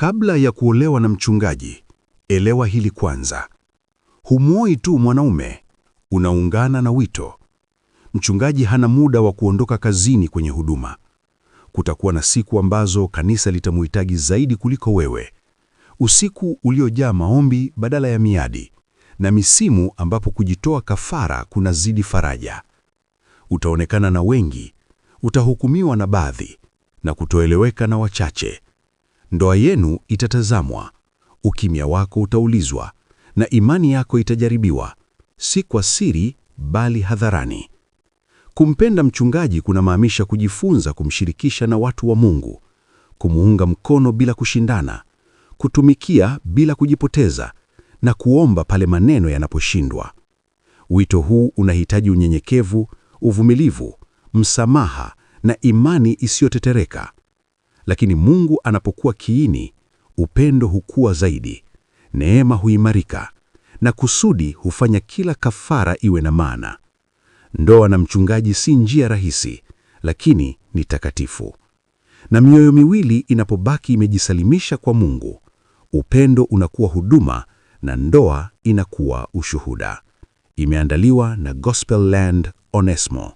Kabla ya kuolewa na mchungaji, elewa hili kwanza. Humwoi tu mwanaume, unaungana na wito. Mchungaji hana muda wa kuondoka kazini kwenye huduma. Kutakuwa na siku ambazo kanisa litamuhitaji zaidi kuliko wewe, usiku uliojaa maombi badala ya miadi, na misimu ambapo kujitoa kafara kunazidi faraja. Utaonekana na wengi, utahukumiwa na baadhi, na kutoeleweka na wachache. Ndoa yenu itatazamwa, ukimya wako utaulizwa, na imani yako itajaribiwa, si kwa siri, bali hadharani. Kumpenda mchungaji kunamaanisha kujifunza kumshirikisha na watu wa Mungu, kumuunga mkono bila kushindana, kutumikia bila kujipoteza, na kuomba pale maneno yanaposhindwa. Wito huu unahitaji unyenyekevu, uvumilivu, msamaha na imani isiyotetereka. Lakini Mungu anapokuwa kiini, upendo hukua zaidi, neema huimarika, na kusudi hufanya kila kafara iwe na maana. Ndoa na mchungaji si njia rahisi, lakini ni takatifu. Na mioyo miwili inapobaki imejisalimisha kwa Mungu, upendo unakuwa huduma na ndoa inakuwa ushuhuda. Imeandaliwa na Gospel Land Onesmo.